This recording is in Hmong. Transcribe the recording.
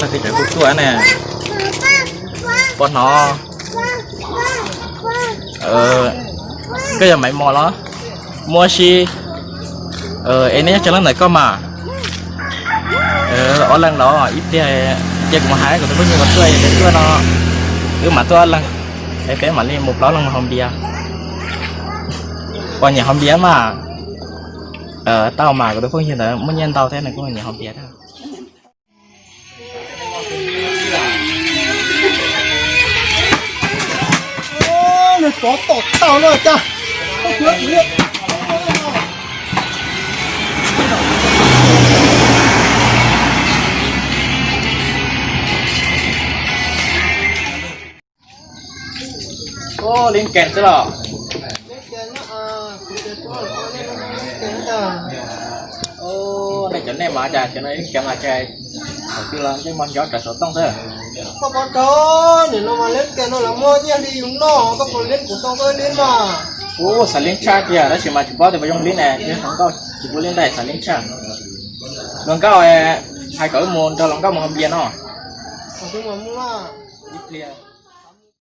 Koj tseem kuj tuaj ne. Pom hnov. Koj yog Maiv Mos los? Muaj si. Es nej nyob tsev leej ntawm koj mas? Ob leeg los ib pliag ces kuv mam hais kuv tus phooj ywg uas tuaj, yog tias tuaj no wb mam tuaj ob leeg, es peb mam li mus plaub leeg mus haus npias. Puas nyiam haus npias mas? Tau mas, kuv tus phooj ywg ntawd muaj nyiaj ntau thiab nws kuj nyiam haus npias thiab. Nws tsov tom tau no cas. Ua li kev xwb los? Nej cov nej mas cas cov no li kev mas cas, thaum twg los ntsej muag nco raws xov tooj xwb. Koj pom tau, nim no mas li kev no los muaj nyiaj li yus noj, koj puas li kuv tau koj li mas? Ua xav li tshaj tiag, tab sis mas tsis paub tias puas zoo li ne, hluas nkauj tsis pub li ntawd xav li tshaj. Hluas nkauj, hais kom wb mus nrog hluas nkauj mus haus npias no. Ib pliag.